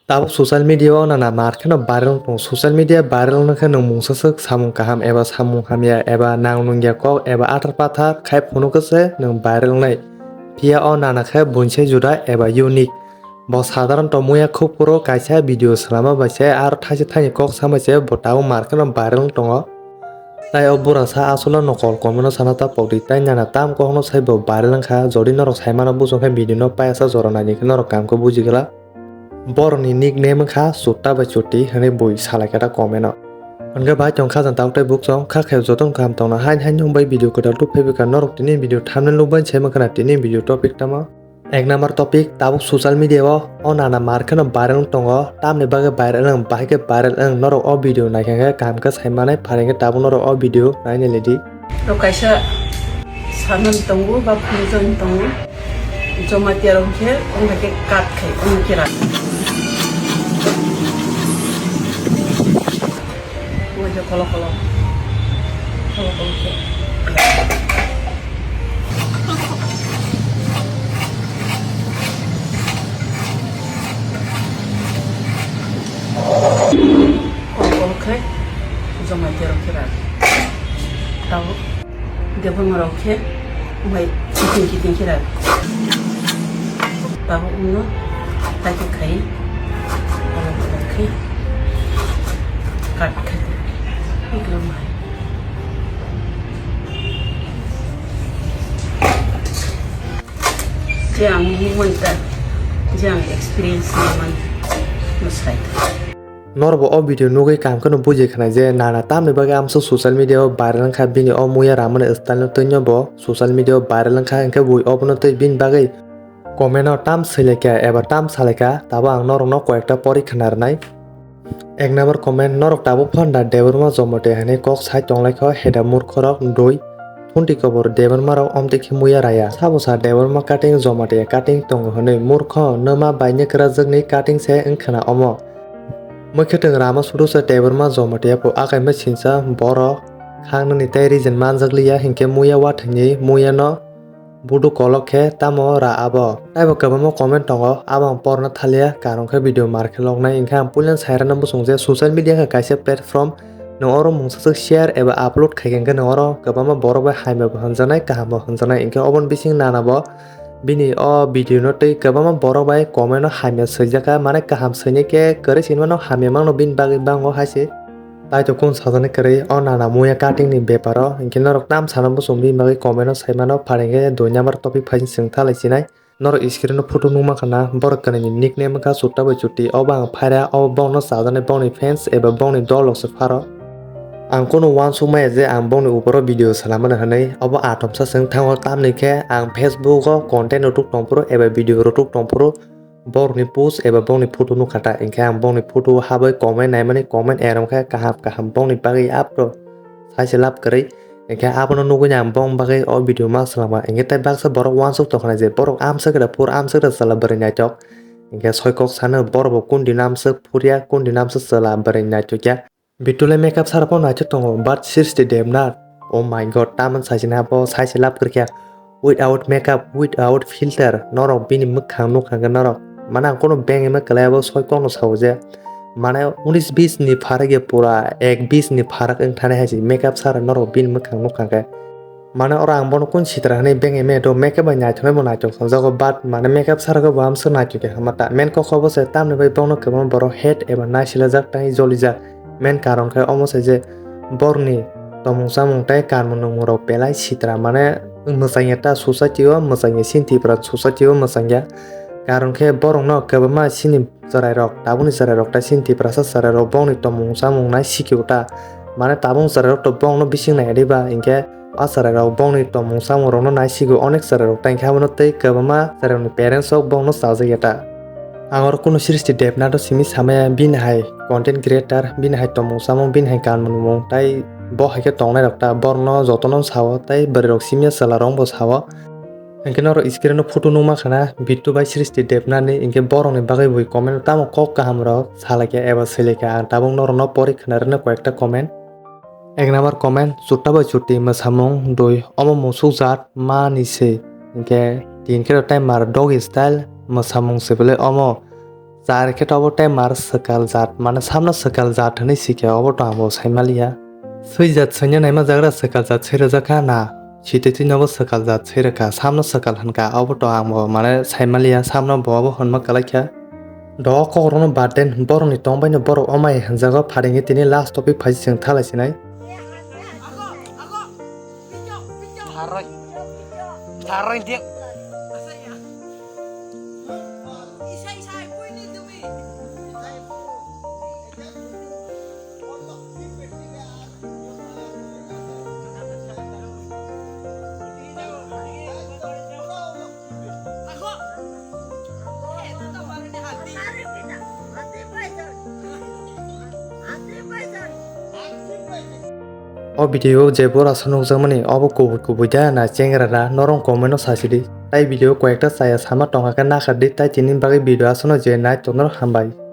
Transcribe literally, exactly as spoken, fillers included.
Tabuk social media o nana mar kheno viral wng tongo. Social media viral wngkhe nwng mungsa swk samung kaham eba samung hamya eba nang nungya kok eba athar pathar khai phunukhe se nwng viral wngnai. Phiya o nana khe buinsai juda eba unique. Bo sadharon tongmungya khub phuru kaisa video swlama bai se aro thaisa thaini kok samai se bo tabuk mar kheno viral wng tongo. Tai o bura sa aswkno nokol comment o sana ta pokdi tai nana tam kokno sai bo viral wngkha. Jodi norok saimano buchung khe video no payasa jora naini khe norok kaham khe buji glak. Borokni nickname wngkha Chutta bai Chutti hwnwi bui salai kha ta comment o. Hwnkhe bai tong kha jang tabuk tai buksong kha khe jotono kaham tongna hain hain nwng bai video kwtal tubui phaibai kha norok tini video thumbnail nukbai sai mankha na tini video topic tamo. Ek number topic, tabuk social media o o nana mar kheno viral wng tongo, tamni bagwi viral wng, bahai khe viral wng, norok o video naikha khe kaham khe sai manai, pharing khe tabuk norok o video nainai lidi. Rok kaisa sanan tongo ba phunukjagwi tongo, Jamatia rok khe wng khe cut khai wng khe rak. Wngkha khe kolo kolo. Kolo kolo khe. Kolo kolo khe joma terok khe rak. Tabuk. Debonga rok khe bai kiting kiting khe rak. Tabuk wngno tai khe khai. Tabuk khe kat khe. Iklo mai. Je ang mui ta, je ang experience ni man no sai. Norok bo o video nugwi kaham kheno buji khanai je nana tamni bagwi amswk social media o viral wngkha, bini o muya ramani style no twino bo social media o viral wngkha, hwnkhe bui obono twi bini bagwi comment o tam swilaikha eba tam salaikha, tabo ang norokno koyekta pori khna rwnai. Ek number comment, norok tabuk phanda Debbarma Jamatia hinwi kok sai tonglaikho, heda murkhorok dui. Thunti kobor Debbarmarok omtwi khe muya raya. Sabo sa Debbarma cutting Jamatia cutting tongo hinwi murkho nwma bai nw kwrajwkni cutting se wngkhana omo. Mwkhwtwng rama sudu se Debbarma Jamatia bo akaima sinsa borok khangnani tei reason manjakliya hinkhe muya wathwngni muyano budu kolok khe tamo ra abo. Taibo kwbangma comment tongo abo ang porna thaliya karon khe video mar khe loknai hinkhe ang puilano sairano bwswng je social media khe kaisa platform. Nwng oro mungsa swk share eba upload khai khe nwng oro kwbangma borok bai hamya bo hwnjaknai, kaham bo hwnjaknai. Hinkhe oboni bising nana bo bini o video no twi kwbangma borok bai comment o hamya swijak kha, mane kaham swinai khe kwrwi sinimano hamya mangno bini bagwi bango hai se. Tai to kun sajani kwrwi o nana muya cutting ni beparo, hinkhe norok tam sana bwswng bini bagwi comment o sai mano, pharing khe dui number topic phai chwng thalai sinai. Norok screen o photo nukma khana, borok kwnwi ni nickname wngkha Chutta bai Chutti. Obo ang phaira, obo bongno chajaknai bongni fans eba bongni dol rok se pharo. Ang kunu uansuk maya je ang bongni uporo video salamani hwnwi, obo atomsa chwng thango, tamni khe ang Facebook o content rwtuk tongphuru eba video rwtuk tongphuru, borokni post eba bongni photo nukha ta, hinkhe ang bongni photo o habwi comment naimani, comment erom khe kaham kaham bongni bagwi upload sai se lab kwrwi. Hinkhe abono nugwi ang bong bagwi o video ma swlama. Hinkhe tai baksa borok uansuk tongkha je borok amswk da phur amswk da chwla bwrwi naithok. Hinkhe soi kok sano borok bo kundi namswk phurya, kundi namswk chwla bwrwi naithokya. Bitule makeup sara phano naithok tongo, but Srishti Debnath, oh my god, tamon saisina bo sai se lab kwrwkya. Without makeup, without filter, norok bini mwkhang nukha khe norok. Mane ang kono beng ema kwlai abo soi kokno sao je. Mane unis bis ni pharak ya pura ek bis ni pharak wng thani hai se makeup sara norok bini mwkhang nukha khe. Mane oro ang bono kun sitra hinwi beng ema do makeup bai naithok bai bo naithok songjago, but mane makeup sara khe bo amswk naithok ya hama ta. Main kok abo se tamni bai bono kwbangma borok hate eba naisilajak tei jolijak. Main karon khe omo se je borokni tomung chamung tei kanmung nungmung rok belai sitra, mane mwchangya ta society o mwchangya, chini Tripura society o mwchangya. Karon khe borokno kwbangma chini chwrairok, tabukni chwrairok tei chini Tiprasa chwrairok bongni tomung chamung nai sikio ta. Mane tabuk chwrairok to bongno bising nai diba, hinkhe a chwrairok bongni tomung chamung rokno nai sikio onek chwrairok, tei hinkhe abono tei kwbangma chwrairokni parents rok bongno chajakya ta. Ang oro kunu Srishti Debnath no simi samaya, bini hai content creator, bini hai tomung chamung, bini hai kanmung nungmung, tai bo hai khe tongnai rok ta, borokno jotono sao, tai bwrwi rok simiya chwla rok bo sao. Hinkhe norok screen o photo nukma khana, Bittu bai Srishti Debnath ni, hinkhe borokni bagwi bui comment o tamo kok kaham rok salaikha eba swlaikha, ang tabuk norokno pori khna rwna koyekta comment. Ek number comment, Chutta bai Chutti mwsamung dui, omo musuk jat ma ni se, hinkhe tin khe timer doggy style mwsamung se belai omo Char khe to obo temar swkal jat, mane samno swkal jat hwnwi sikhe, obo to ang bo saimaliya. Swijat swino naima jagra swkal jat swi rwjak kha na, sitwi twino bo swkal jat swi rwkha, samno swkal hwnkha, obo to ang bo mane saimaliya, samno bo obo hwnma kwlai kha. Do kokrokno bad den, borokni tongbaino borok omai hwnjago, pharingwi tini last topic phaisi chwng thalai sinai. Tharoi. Tharoi dia. O video o je bura aswk nukjakmani, obo kubui kubui da na chengra da, norok comment o sasidi. Tai video koyekta chaya sama tongkha khe nakardi, tai tini bagwi video aswkno je nai tongno hambai.